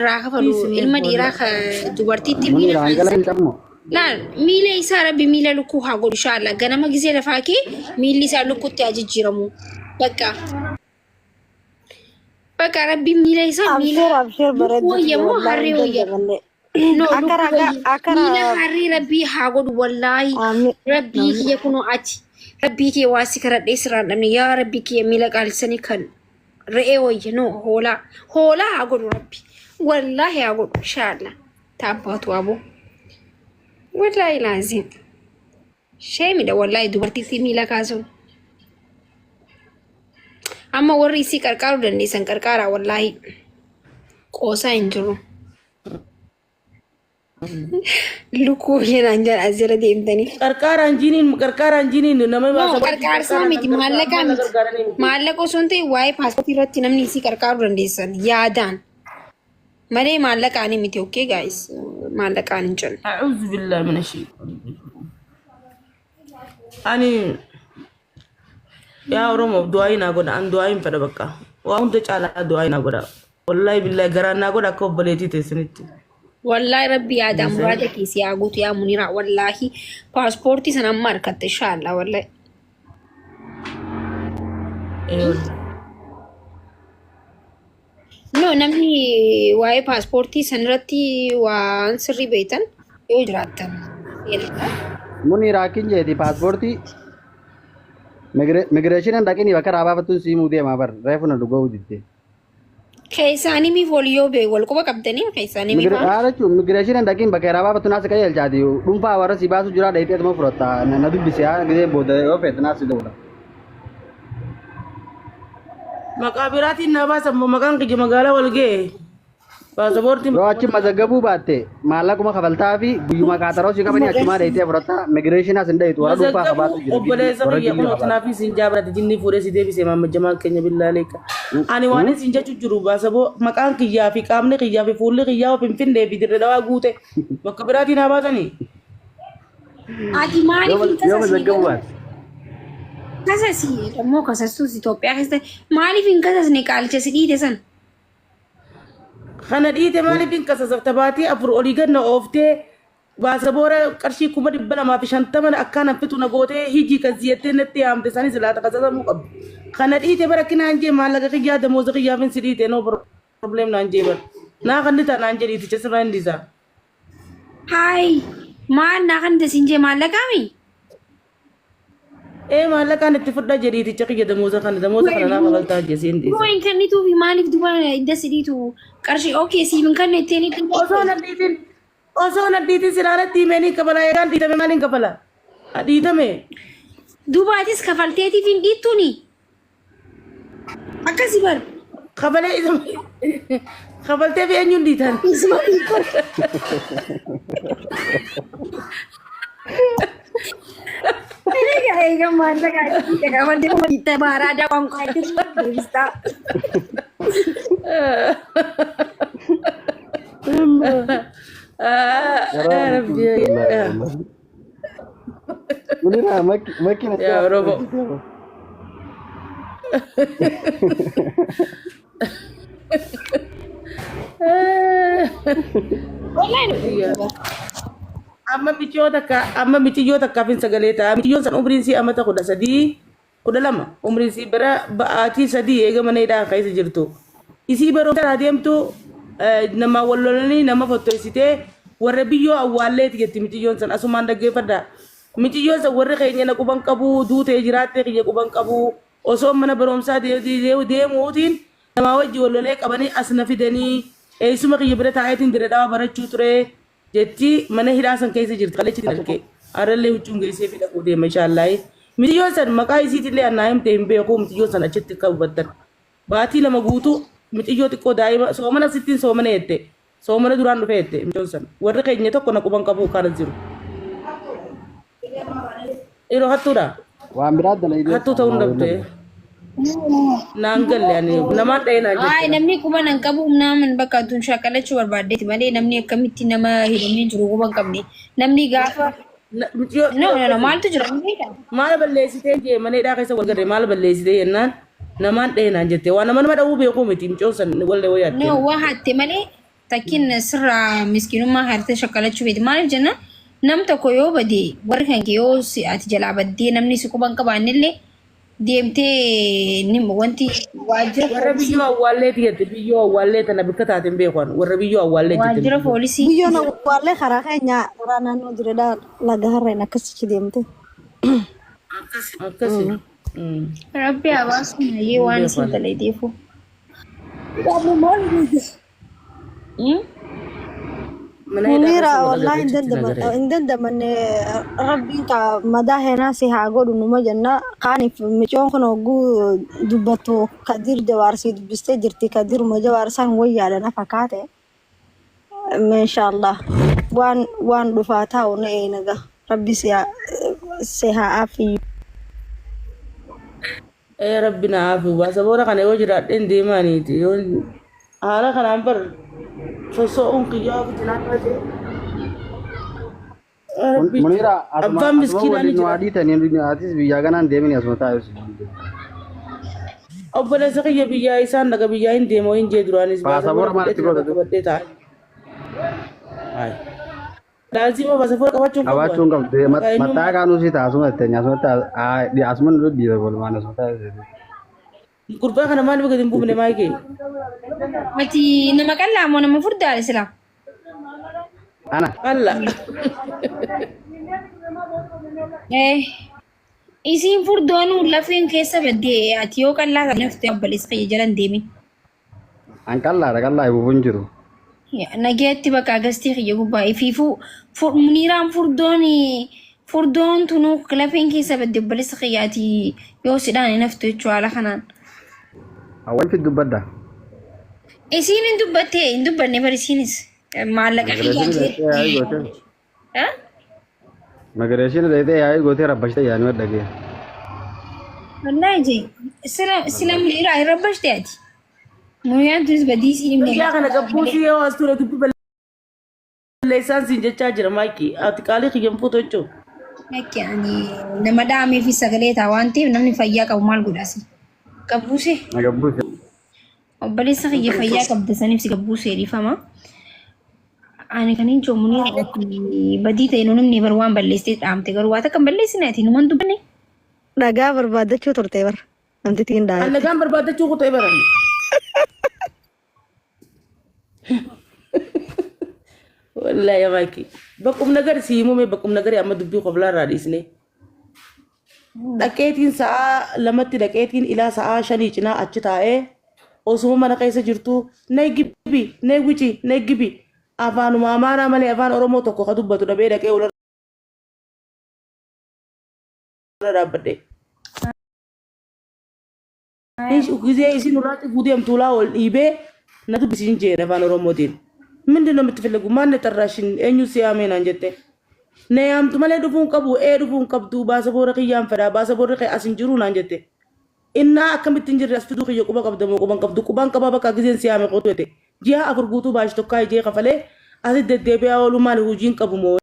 Irraa kafalu Dhiisi ilma mee dhiiraa boolla. ka dubartiitti Munir miila hangala kaansa. hin qabnu. Laal miila isaa rabbi miila lukkuu haa godhu inshaalla. Ganama gisee lafaa kee miilli isaa lukkutti haa jijjiiramu. Bakka bakka rabbi miila isaa miila Abshir abshir lukkuu bareedduu wayya tiyya moo wallahi harree hin wayya? jajjabanne. No Akka lukkuu ragaa wayya. akka Miila harree rabbii haa godhu wallaahi. Aamin Rabbii aamin. kiyya kunoo ati. Rabbii kiyya waa si kadhadhee sirraan dhabne yaa rabbii kiyya miila qaalisanii kan Re'ee wayya no hoolaa. Hoolaa haa godhu rabbi. Wallaahi haa godhu inshaalla. Taabbaatu aboo. Wallaahi laazim. Sheemidha wallaahi dubartiitti miila kaasuun. Amma warri isii qarqaaruu dandeessan qarqaaraa wallaahi. Qoosaa hin jiru. Lukkuu keenaan jedha as jala deemtanii. Qarqaaraan jiiniin qarqaaraan jiiniin nama No, baasaboortii qarqaarsaa qarqaaraan miti kan gargaaru maallaqaa maalla miti. gargaaranii miti. Maallaqa osoo hin ta'in waa'ee paaspoortii irratti namni isii qarqaaruu dandeessan yaadaan malee maallaqaan miti. Okay guys, maallaqaan hin jennu. A'uuzu billaahi mina shayxaani. Ani yaa Oromoof du'aayii naa godha. An du'aayiin fedha bakka. Waa hunda caalaa du'aayii naa godha. Wallaahi billaahi garaan naa godha akka obboleettii teessanitti. Wallaahi rabbi yaadaa Dhiisanii. muraada kee si haa guutu yaa Muniraa. Wallaahi paaspoortii sana amma harkatte inshaallaa wallaahi. Ee wallaahi. No namni waa'ee paaspoortii sanirratti waan sirrii beektan yoo jiraattan seenaa. Munir akkin jeeti paaspoortii migireeshina dhaqini bakka irraa baafattuun siimuu deemaa bar reefu na dhuga'uu didde. Keessaanii miif wal yoo bee wal quba qabdanii keessaanii miif haa. Haala jechuun migireeshina dhaqin bakka irraa baafattu naas qajeelchaati dhuunfaa warra si baasu jira dheeyxee atuma fudhatta na dubbise haa gisee booda yoo feete naas si dawla. Maqaa biraatiin naa baasan moo maqaan kiyya magaalaa wal ga'e. Paasapoortiin Yoo achi mazagabuu baatte maallaquma kafaltaa fi guyyuma qaaxaroo si qabanii achumaa dheeyxee fudhatta migireeshinaas hin dheeyxu warra dhuunfaa Mazagabuu kabaatu jira giddu obboleessa warra kiyya giddu kunoo kabaatu. tanaafii siin jaabarate jinnii fuudhee si deebise maamma jamaal keenya billaa leeka. Ani waan isin jechu jiru baasaboo maqaan kiyyaa fi qaamni kiyyaa fi fuulli kiyyaa of Finfinnee fi dirre dhawaa guute bakka biraatiin haa baasanii. Ati maaliif hin Yoo kasasne mazagabuu garuu? baatte. Kasasi immoo kasastuus Itoophiyaa keessatti maaliif hin kasasne qaalicha si dhiite san? Kana dhiite maaliif hin kasasafta baatii 4 olii gad na ooftee baasaboora qarshii 250,000 akkaan haffitu na gootee hijii kan si'attee natti yaamte sanis laata kasasamuu qabdu. Kana dhiite bara kinaan jee maallaqa kiyyaa damooza kiyyaafin si dhiite no problem naan jee bara. Naa kan litaa naan jedhi iticha sirraa hin dhiisaa. Haay maal naa kan siin jee maallaqaami? Ee maallaqaan itti fudhaa jedhiiticha kiyya damooza kana damooza kana naa kafaltaa jee siin Duba dhiisa. hin kennituufi maaliif duba idda si dhiitu qarshii okay siif hin kanne ittiin itti Osoo na dhiitin osoo na dhiitin silaa natti himee ni kafala eegaan dhiitame maaliin kafala? A dhiitame. Duba atis kafalteetiif hin dhiittuuni akkasi bar Kafalee isa kafaltee fi eenyuun dhiitan? isuma dhiittan. Eega eega maallaqa itti kafaltee dhiitta baaraadaa ቋንቋ itti deebistaa. Rabbi. Munira makina Yaa Oromoo. Amma miciyoo takka amma miciyyoo takkaaf hin sagalee ta'a. Miciyyoon san umriin sii amata 13 12 umriin sii bara ba'aatii 3 eega mana hidhaa keessa jirtu. Isii barumsa irraa deemtu namaa wal lolanii nama fottoysitee warra biyyoo awwaalleeti jetti miciyyoon san asumaan dhaggeeffadhaa. Miciyyoon san warri keenya na quban qabu duutee jiraattee kiyya quban qabu osoo mana barumsaa deemuutiin namaa wajji wal lolee qabanii as na fidanii eessuma kiyya bira taa'eetiin dire dhawaa barachuu ture jetti mana hidhaa san keessa jirti qalichi arge arallee huccuun geessee fi dhaquu deema inshaallahi miciyyoon san maqaa isiitillee annaa himte hin beeku miciyyoon san achitti akka hubattan baatii 2 guutuu miciyyoo xiqqoo daa'ima soomana sittiin soomana jette Soomana duraan dhufe jette mucoon san. Warri keenya tokko na quban qabu kaan as jiru. Dhiiroo hattuudha. Waan biraa dalaydee. Hattuu ta'uu hin dhabde. Naan galle ani namaan dha'ee naan Ay, jette. namni quba nan qabu humnaaman bakka tun shaakalachuu barbaaddeeti malee namni akkamitti nama hidhamee jiru quba hin qabne. Namni gaafa Mucayyoo no no no maaltu jira hin beekaa? Maal balleessitee jee mana hidhaa keessa wal garre maal balleessitee jennaan namaan dha'ee naan jette. Waan nama nama dha'uu beekuu miti mucoon san wallee wayyaa No waa hatte malee Takkiin sirraa miskiinummaa hartee shakkalachuu beekti. Maaliif jenna nam tokko yoo bade warri kan kee yoo si ati jalaa baddee namni si quban qabaannillee deemtee ni wanti waajjira Warra poolisii biyyoo awwaalleeti jette biyyoo awwaallee tana bikka taateen beekan warra biyyoo awwaallee jette waajjira biyyoo. poolisii Biyyoon awwaallee karaa keenya karaa naannoo jireedhaa laga harreen akkasitti deemte. Akkasi. Rabbi hawaasni hayyee Hin waan isin beekan. daladeefu. Qabu maal Mana hidhaa Munira keessa wal wallahi agarre hin achitti na dandaman agarre. hin dandamanne rabbiin ka madaa heenaa si haa godhu numa jenna kaaniif micoon kun hogguu dubbattu kadir jawaarsii dubbistee jirti kadiruma jawaarsaan wayyaadha na fakkaate inshaallah waan waan dhufaa taa'u na eenaga rabbi si haa si haa aafiyyu. Ee rabbi na haafu baasaboora kana yoo jiraadheen deemaaniiti yoo haala kanaan bar soso'uun kiyyaa ofitti naannoo ta'e. Rabbi Munira asuma abbaan asuma miskiinaa ni waliin nu jira. adiitanii atis biyyaa ganaan deemini asuma taa'e. Obboleessa kiyya biyyaa isaan dhaga biyyaa hin deemu hin jee duraanis Baasaboora baasaboora maaltti fudheetiin godhatu? qabadhee taa'e. Laazima baasaboora qabachuun qabu Qabaachuu ani. hin qabdu. Maqaa eenyummaa Mattaa kaanuu si ta'a asuma itti asuma asuma nu dhiiba walumaan asuma taa'e. Gurbaa kana maaliif gadi hin buufne maayikee? Ati nama qal'aa moo nama furdaadha silaa? Ana Alla. Eh, isiin furdoonuu lafeen keessa baddee ati yoo qal'aa taate naftee obboleessa kiyya jala hin deemin. An qallaadha qallaa hibuuf hin jiru. Nageetti bakka agastii kiyya gubbaa ifiifuu muniiraan furdoon furdoon tunuu lafeen keessa badde obboleessa kiyya ati yoo sidhaan hin haftu jechuu haala kanaan. Awwal fi dubbadda. Isiin hin dubbatte hin dubbanne bar isiinis maallaqa kiyyaa Migreeshinii dheetee yaa'ii gootee. jee. Migreeshinii dheetee yaa'ii gootee rabbashte yaa'anii madda gee. Wallaahi jee sila sila muniiraa hin rabbashte ati. Muniraan tunis badii isiin himne. Guyyaa kana gabbuusii yoo as ture dubbi balleessaan siin jechaa jira maayikii. Ati qaalii kiyyan fuutu jechuun. Lakki ani nama dhaamee fi sagalee ta'a waan ta'eef namni fayyaa qabu maal godhasi? Gabbuuse. Na gabbuuse. Obboleessa kiyya fayyaa qabda saniif si gabbuusee dhiifama. Ani kan hin jiru Muniira badii ta'e nu namni bar waan balleessitee dhaamte garuu waa takka hin balleessine ati numan dubbanne. Dhagaa barbaadachuu turte bara namtittiin daa'imti. Allagaan barbaadachuu kutee baran. Wallaahi maayikii. Baqqum nagari si himume baqqum nagari amma dubbii qoblaa irraa dhiisne. Dhaqeetiin sa'aa 2tti dhaqeetiin ilaa sa'aa 5 cinaa achi taa'ee osuma mana keessa jirtu nay gibi nay wici nay gibi afaanuma amaaraa malee afaan oromoo tokko ka dubbatu dhabee dhaqee ularra dhaabbadhe. Gizee isin irraa cufuu deemtu ulaa ol dhiibee na dubbisiin jeen afaan oromootiin. ምንድን ነው የምትፈልጉ? ማን ጠራሽን? eenyu si yaame naan jette. Na yaamtu malee dhufuu hin qabu. Ee dhufuu hin qabdu. Baasaboora kiyyaan fedha. Baasaboorri kee as hin jiru naan jette. Innaa akkamitti hin jirre as fiduu kiyya quba qabda moo quban qabdu? Quban qabaa bakka gizeen si yaame qotu jette. Ji'a 4 guutuu baashi tokkaa ijee kafalee asitti deddeebi'aa ooluu maali hojiin qabu moo?